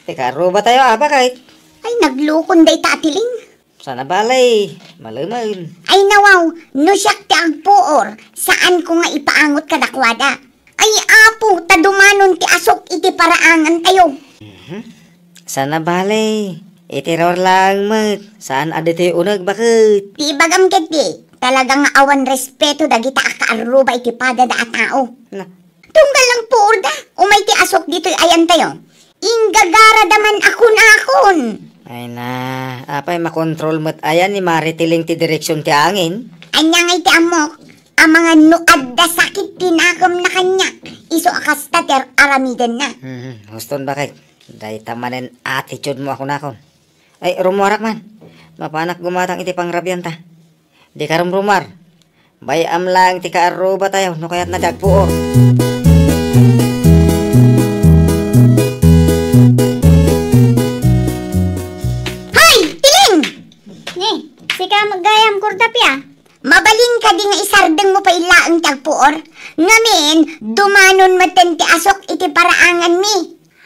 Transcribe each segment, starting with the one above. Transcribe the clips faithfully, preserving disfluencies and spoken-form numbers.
Ti kaarrubatayo a, baket. Ay, naglukon dayta a Tiling. Saan a bale, malemen. Ay, nawaw, no siak ti agpuor, saanko nga ipaangot kadakuada. Ay, Apo, ta dumanon ti asok iti paraangantayo. Mhm. Saan a bale, iti ruar laeng met, saan a ditoy uneg, baket. Ti ibagam ketdi, talaga nga awan respeto dagita a kaarruba iti padada a tao. Na. Tunggal lang puorda, umay ti asok ditoy ayantayo. Inggagarada man a kunakon. Ay na, apay makontrol met aya ni Mari Tiling ti direksion ti angin? Ania ngay ti ammok? Amangan no adda sakit ti nakemna kaniak, isu a kasta ti ar-, aramidenna. Mhm, huston, baket. Dayta manen attitude mo a kunakon. Ay, rumuarak man. Mapanak gumatang iti pangrabianta. Dika rumrumuar. Bay-am laeng ti kaarrubatayo no kayatna ti agpuor. Hoy, Tiling! Ni, sika met gayam, Kordapia. Mabalin kadi nga isardengmo pay laeng ti agpuor? Ngamin, dumanon metten ti asok iti paraanganmi.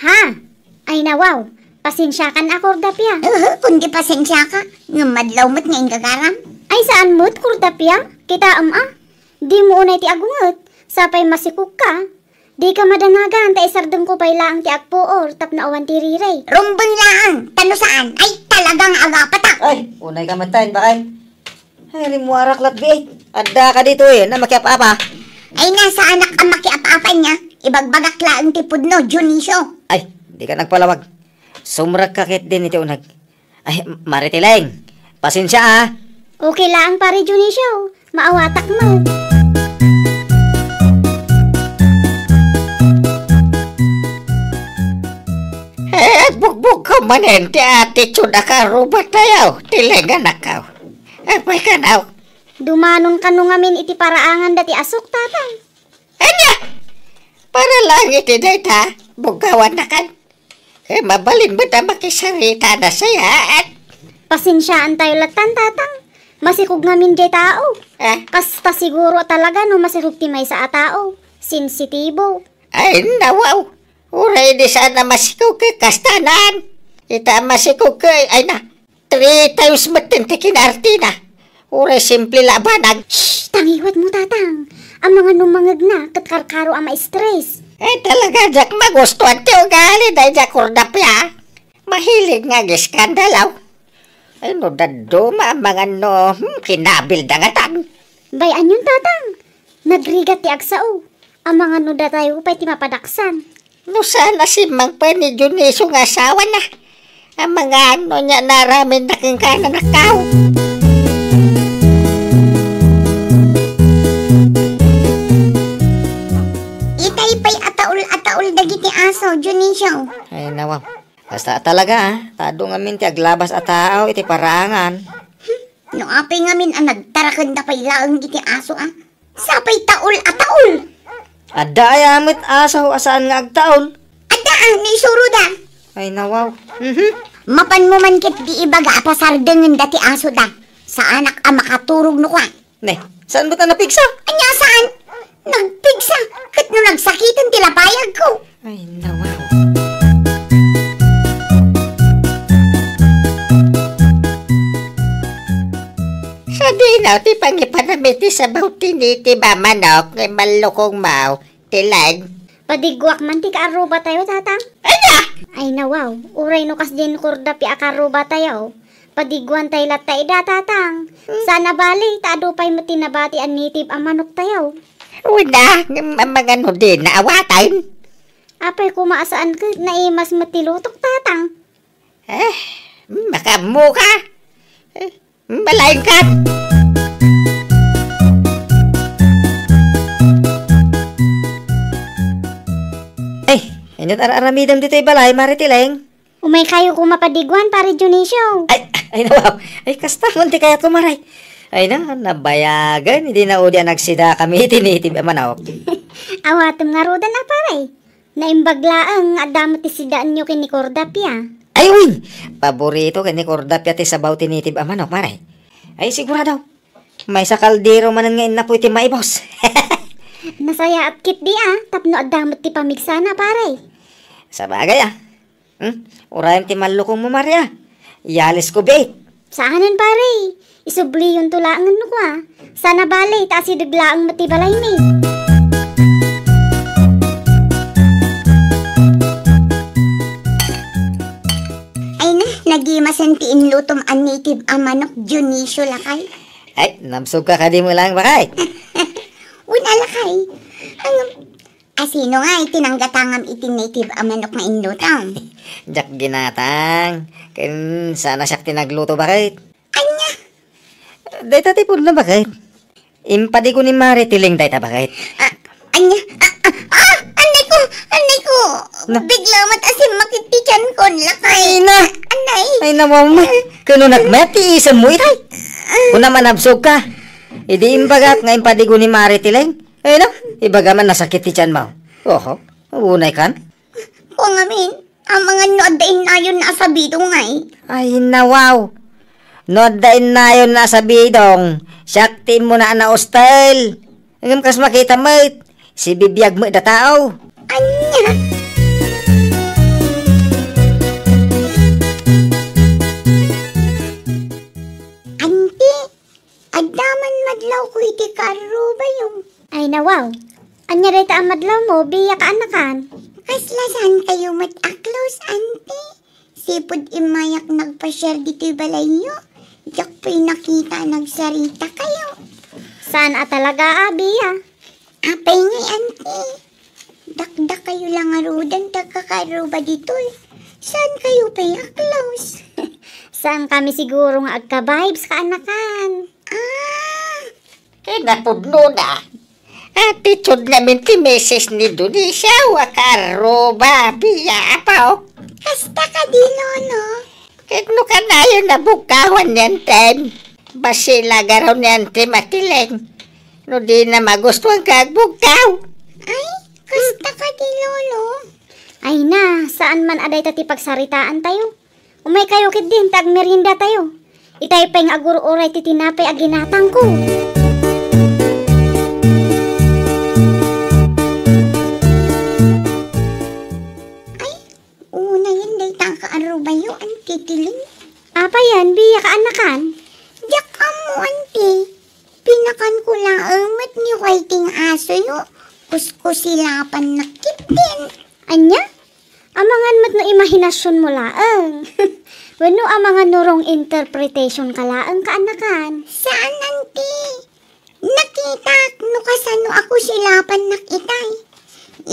Ha? Ay, nawaw. Pasensiakan a, Kordapia. Uhu, kundi pasensiaka. Ngem madlaw met nga inggagaram. Ay, saan met, Kordapia? Kitaem a. Dimo unay ti agunget. Sapay masikogka. Dika madanagan ta isardengko pay laeng ti agpuor tapno awan ti rirey. Rumbeng laeng, ta no saan, ay talaga nga agapatak. Ay, unay ka metten, baket. Ay, rimmuarak latbiit. Adda ka ditoy, na makiap-apa. Ay, nasaanak a makiap-apa nia. Ibagbagak laeng ti pudno, Dionisio. Ay, dika nagpalawag. Sumrekka ketdin iti uneg. Ay, Mari Tiling. Pasensia, a. Okay laeng, Pare Dionisio. Maawatak met. Eh, agbugbog ko manen ti attitude a kaarrubatayo, Tiling, anakko. Apay kano? Dumanon kano ngamin iti paraanganda ti asok, Tatang? Ania? Para laeng iti dayta, buggawannakan. Eh, mabalin met a makisarita a nasayaat. Pasensiaantayo lattan, Tatang. Masikog ngamin diay tao. Ah? Kasta siguro talaga no masikog ti maysa a tao. Sensitibo. Ay, nawaw. Uray di saan a masikog ket kastanan. Ita a masikog ket, ay na, three times metten ti kinaartina. Uray simple la a banag. Shh! Tangiwatmo, Tatang. Amangan no mangegna ket karkaro a ma-stress. Eh, talaga diak magustuan ti ugali daydiay Kordapia. Mahilig nga agiskandalo. Ay, no dadduma, amangan no, hmm, kinabelda ngatan. Bay-anyon, Tatang. Nagrigat ti agsao. Amangan no datayo pay ti mapadaksan. No saan a simmangpet ni Dionisio nga asawana, amangan no ania naaramidna kenka, anakko. Itay pay a taol a taol dagiti aso, Dionisio. Ay, nawaw. Kasta talaga, a. Ta adu ngamin ti aglabas a tao iti paraangan. No apay ngamin a nagtarakenda pay laeng iti aso, a. Sapay taol a taol. Adda aya met aso a saan nga agtaol? Adda, a, no isuroda. Ay, nawaw. Mhm. Mapanmo man ketdi ibaga a pasardengenda ti asoda. Saanak a makaturog no kua. Ne, saan met a napigsa? Ania saan? Nagpigsa, ket no nagsakiten ti lapayagko. Ay, nawaw. Sadino ti pangipanam iti sabaw ti nitib a manok nga imallukongmo, Tiling? Padigguak man ti kaarrubatayo, Tatang. Ania? Ay, nawaw. Uray no kasdiay ni Kordapia a kaarrubatayo, padigguantay latta ida, Tatang. Hmm. Saan a bale, ta adu pay met ti nabati a nitib a manoktayo. Wen a, ngem amangan no dina awaten. Apay koma a saan ket naimas met ti lutok, Tatang? Eh, makaammoka. Eh, balaenka. Eh, inut ar-aramidem ditoy balay, Mari Tiling? Umaykayo koma padigguan, Pare Dionisio. Ay, ay, nawaw. Ay, kasta man ti kayatko, Mari. Ay na, nabayagen, idi naudi a nagsidakami iti nitib a manok. Awatem ngaruden a, Pare. Naimbag laeng nga adda met ti sidaenyo ken ni Kordapia. Ay, uy! Paborito ken ni Kordapia ti sabaw ti nitib a manok, Mari. Ay, sigurado. Maysa kaldero manen nga innapo iti maibos. Nasayaat ketdi a, tapno adda met ti pamigsana, Pare. Sabagay a. Hmm? Urayem ti mallukongmo, Maria. Yalisko, bet. Saanen, pare. Isubliyonto laengen no kua. Sana bale, ta asideg laeng met ti balaymi. Ay na, nagimasen ti inlutom a native a manok, Dionisio, lakay. Ay, nabsogka kadi met laeng, baket? Wen a, lakay. Ano, asino nga iti nanggatangam iti native a manok nga inlutom? Diak ginatang. Ken sana siak ti nagluto, baket? Ania? Dayta ti pudno, baket. Impadigo ni Mare Tileng dayta, baket. Ah, ania? Ah, ah, ah, anay ko, anay ko. Na? Bigla met a simmakit ti tiyan ko, lakay. Ay na. Anay. Ay na, mama. Kano nagmayat ti isemmo itay? Kuna manabsogka. Idi imbagak nga impadigo ni Mare Tileng. Ay na, ibaga man nasakit ti tiyanmo. Oho, unay kan? Ko ngamin. Amangan no adda innayon a sabidong ngay. Ay, nawaw. No adda innayon a sabidong, siak ti immuna a naustel. Ngem kas makita met, sibibiag met da tao. Ania? Anti, adda man madlawko iti karrubayo. Ay, nawaw. Ania dayta a madlawmo, biya kaanakan? Kasla saan kayo met a close, anti? Sipud immayak nagpasiar ditoy balayyo, diak pay nakita a nagsarita kayo. Saan a talaga a, biya? Apay ngay, anti? Dakdakayo la ngaruden ti agkakarruba ditoy. Saan kayo pay a close? Saan kami siguro nga agka-vibes, kaanakan? Ah! Kinapudnona, attitude ngamin ti misis ni Dionisio a karruba, biya, apo. Kasta kadi, Lolo? Ket no kanayon a bugkawan ni Antem, bassit la garaw ni Antem a Tileng. No dina magustuan nga agbugkaw. Ay, kasta kadi, Lolo? Ay na, saan man a dayta ti pagsaritaantayo. Umaykayo ketdin ta agmeriendatayo. Itay pay nga agur-uray ti tinapay a ginatangko. Ay, unayen dayta a kaarrubayo, Anti Tileng. Apayen, biya kaanakan? Diak ammo, Anti. Pinakanko laeng met ni Whiting asoyo. Kuskusilapannak ketdin. Ania? Amangan met no imahinasionmo laeng. Wenno amangan no wrong interpretation ka laeng, kaanakan? Saan, Anti. Nakitak no kasano a kusilapannak itay.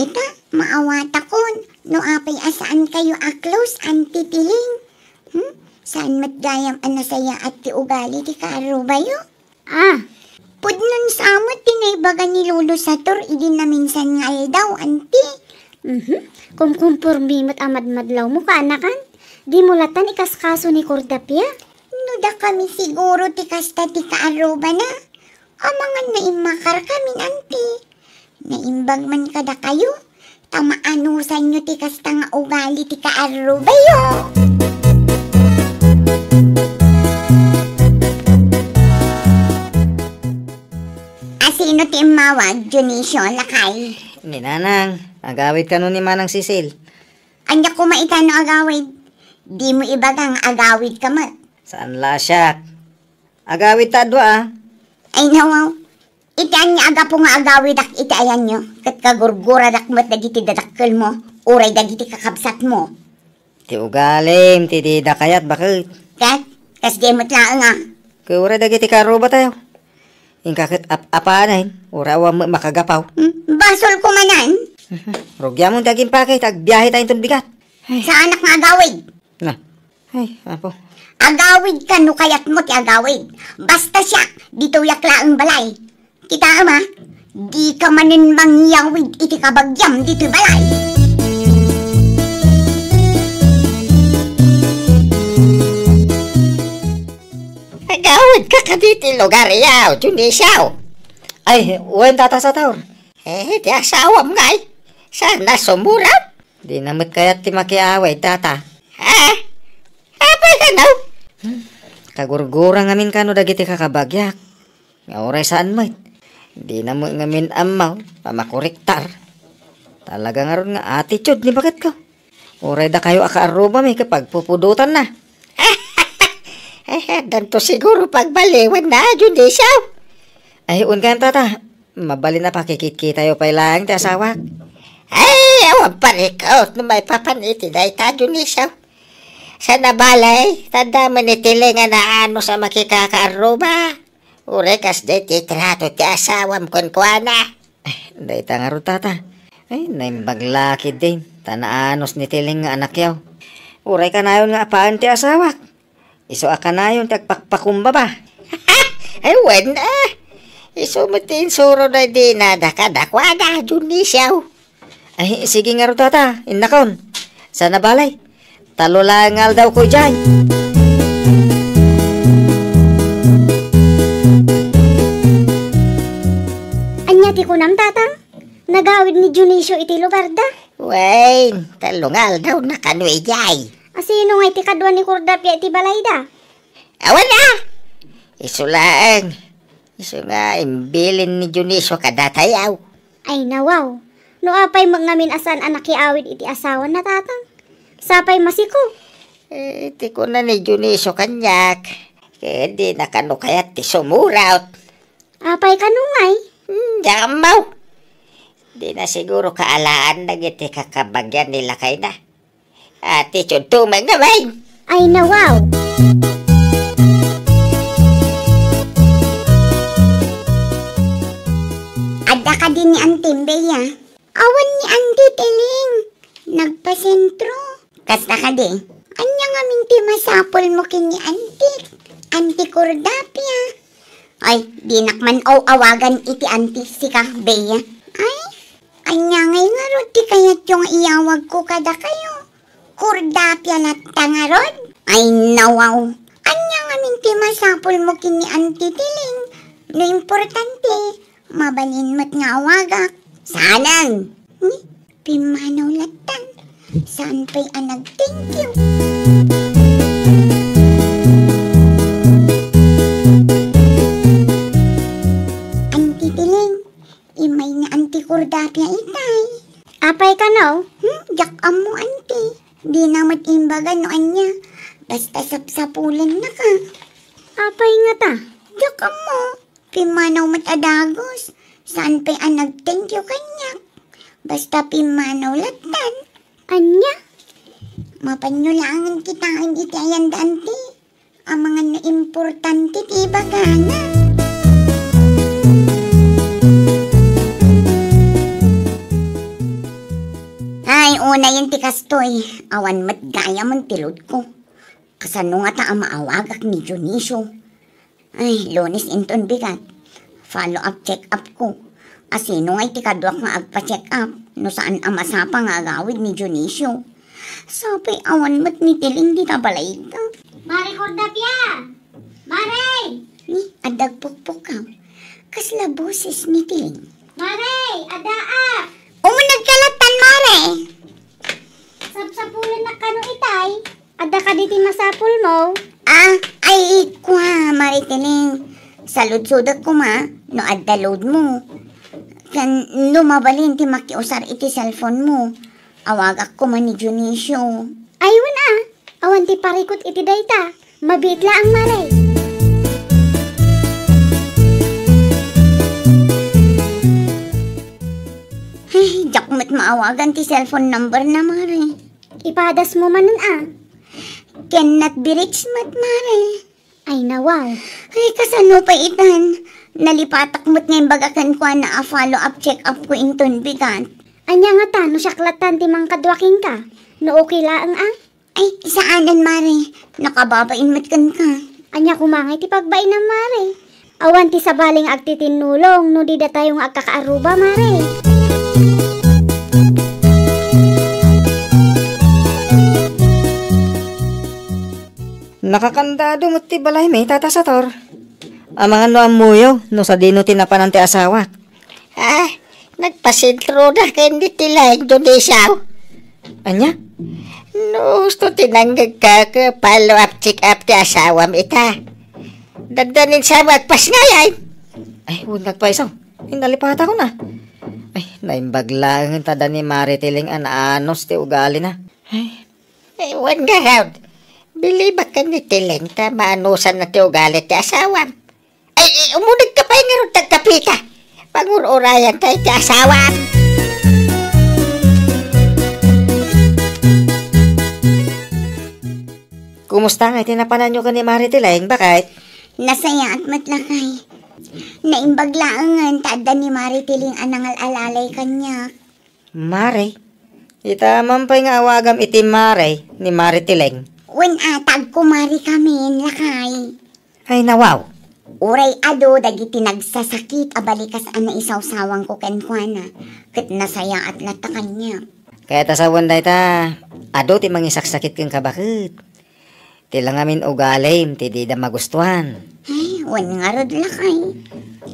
Ita, maawatakon no apay a saan kayo a close, Anti Tileng. Hmm? Saan met gayam a nasayaat ti ugali ti kaarrubayo? Ah. Pudnon sa met ti naibaga ni Lolo Sator idi naminsan nga aldaw, Anti. Mhm. Kumkumpormi met a madmadlawmo, kaanakan? Dimo latan ikaskaso ni Cordapia? No dakami siguro ti kasta ti kaarrubana, amangan naimmakarkamin, Anti. Naimbag man kadakayo, ta maanusanyo ti kasta nga ugali ti kaarrubayo. Asino ti immawag, Dionisio, lakay? Ni Nanang, agawid kano ni Manang Cecil. Ania koma ita no agawid? Dimo ibaga nga agawid ka met. Saan la siak? Agawid ta dua, a. Ay, nawaw. Iti ania a gapu nga agawidak iti ayanyo, ket kagurguradak met dagiti dadakkelmo, uray dagiti kakabsatmo. Ti ugalim, ti dida kayat, baket. Ket, kasdi met laeng, a. Ket uray dagiti karrubatayo. Inka ket ap-apanen, uray awan met makagapaw. Hmm, basol ko manen. Rugiamon ti agimpake, ta agbiahe ta inton bigat. Ay. Saanak nga agawid. Na. Ay, apo. Agawid ka no kayatmo ti agawid. Basta siak, ditoyak laeng balay. Kitaem, a, dika manen mangyawid iti kabagiam ditoy balay. Agawid ka kaditi lugar, yaw, Dionisio? Ay, wen, Tata Sator. Eh, ti asawam ngay. Sana sumuram. Dina met kayat ti makiawid, Tata. Ha? Apay kano? Hmm. Kagurgura ngamin kano dagiti kakabagiak. Nga uray saan met. Dina met ngamin ammo a makuriktar. Talaga ngarud nga attitude ni baketko. Uray dakayo a kaarrubami ket pagpupudotanna. Eh, addanto siguro pagbaliwanna, Dionisio. Ay, wen kayam, tata. Mabalin a pakikitkitayo pay laeng ti asawak. Ay, awan parikot no maipapan iti dayta, Dionisio. Sana balay, ta adda met ni Tiling a naanus a makikakaarruba. Uray kasdiay ti trato ti asawam kenkuana. Dayta ngarud, tata. Ay, naimbag la ketdin, ta naanus ni Tiling nga anakyo. Uray kanayon nga apaen ti asawak. Isu a kanayon ti agpakpakumbaba. Ay, wen, ah. Isu met ti insuro daydi na dakadakuada, Dionisio. Ay, sige ngarud, tata, innakon. Sana balay. Tallo laeng nga aldawko idiay. Ania ti kunam, Tatang? Nagawid ni Dionisio iti lugarda? Wen, tallo nga aldaw na kano idiay. A, sino ngay ti kadua ni Kordapia iti balayda? Awan a! Isu laeng. Isu nga imbilin ni Dionisio kadatayaw. Ay, nawaw. No apay met ngamin a saan a nakiawid iti asawana, Tatang? Sapay masiko. Eh, ti kuna ni Dionisio kaniak, ket dina kano kayat ti sumuraot. Apay kano ngay? Hmm, diak ammo. Dina siguro kaalaan dagiti kakabagian ni lakayna. Attitude to, mga bay. Ay, nawaw. Adda kadi ni Auntie Bea? Awan ni Auntie Tiling. Nagpasentro. Kasta kadi? Ania ngamin ti masapulmo ken ni Auntie? Auntie Cordapia. Ay, dinak man aw-awagan iti Auntie sika, Bea. Ay, ania ngay ngarud ti kayatyo nga iyawagko kadakayo? Kordapia latta ngarud? Ay, nawaw. Ania ngamin ti masapulmo ken ni Auntie Tiling? No importante, mabalin met nga awagak. Saanen? Ni, pimmanaw lattan. Saan pay a nag-thank you? Auntie Tiling, immay ni Auntie Cordapia itay. Apay kano? Hmm, diak ammo, Auntie. Dina met imbaga no ania. Basta sapsapulennaka. Apay ngata? Diak ammo. Pimmanaw met a dagus. Saan pay a nag-thank you kaniak. Basta pimmanaw lattan. Ania? Mapanyo laengen kitaen iti ayan da, Auntie. Amangan no importante ti ibagana. Ay, unayen ti kastoy. Awan met gayam ti loadko. Kasano ngata a maawagak ni Dionisio? Ay, Lunes inton bigat. Follow-up check-up ko. A, sino ngay ti kaduak nga agpa-check-up no saan a masapa nga agawid ni Dionisio? Sapay awan met ni Tiling dita balayda. Mare Cordapia! Mare! Ni, adda agpukpukaw. Kasla boses ni Tiling. Mare! Addaak! Umuneg ka lattan, Mare! Sapsapulennak kano itay? Adda kadi ti masapulmo? Ah, ay, kua, Mare Tiling. Saludsodek koma no adda loadmo. Ken no mabalin ti makiusar iti cellphonemo, awagak koma ni Dionisio. Ay, wen a, awan ti parikut iti dayta. Mabiit laeng, Mare. Ay, diak met maawagan ti cellphone number na, Mare. Ipadasmo manen a. Cannot be reached met, Mare. Ay, nawaw. Ay, kasano pay itan? Nalipatak met nga imbaga kenkuana a follow-up check-up ko inton bigat. Ania ngata no siak lattan ti mangkadua kenka? No okay laeng a? Ay, saanen, Mare. Nakababain met kenka. Ania koma ngay ti pagbainam, Mare? Awan ti sabali nga agtitinnulong no di datayo nga agkakaaruba, Mare. Nakakandado met ti balaymi, Tata Sator. Amangan no ammoyo no sadino ti napanan ti asawak. Ah, nagpasentroda ken ni Tiling, Dionisio. Ania? No, husto ti nangngegka ket follow-up check-up ti asawam ita. Dadda ni Sam agpasngayay. Ay, wen, nagpaiso. Nalipatakon a. Ay, naimbag laeng ta da ni Mare Tiling a naanus ti ugalina. Ay, Eh, wen ngarud, bilibak ken ni Tileng ta maanusanna ti ugali ti asawam. Ay, eh, umuna ka pay ngarud ta agkapita. Pangur-urayan tayo ti asawam. Kumusta ngay ti napananyo ken ni Mari Tileng, baket? Nasayaat met, lakay. Naimbag laengen ta adda ni Mari Tileng a nangal-alalay kaniak. Mari? Ita man pay nga awagam iti Mari ni Mari Tileng. Wen a, ta agkumarikamin, lakay. Ay, nawaw. Uray adu dagiti nagsasakit a balikas a naisawsawangko kenkuana, ket nasayaat latta kaniak. Kayat a sawen dayta, adu ti mangisaksakit kenka, baket. Ti la ngamin ugalim ti dida magustuan. Ay, wen ngarud, lakay.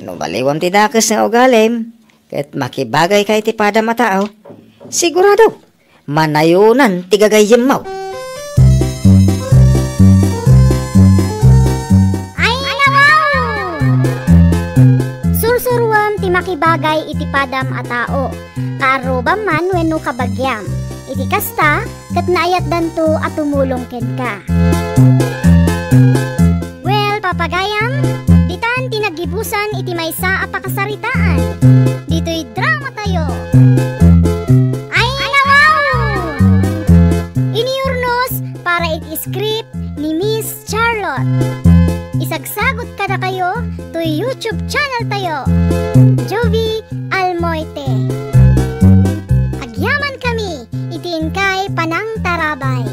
No baliwam ti dakes nga ugalim, ket makibagayka iti padam a tao, sigurado, manayonan ti gagayyemmo. Ay, nawaw! Sursuruem ti makibagay iti padam a tao, kaarrubam man wenno kabagiam. Iti kasta, ket naayatdanto a tumulong kenka. Well, papagayam, ditan ti naggibusan iti maysa a pakasaritaan. Ditoy drama tayo. Ay, nawaw! Inurnos para iti script ni Miss Charlotte. Isagsagot kadakayo to YouTube channel tayo, Jovie Almoite. Agyaman kami iti inkay panangtarabay.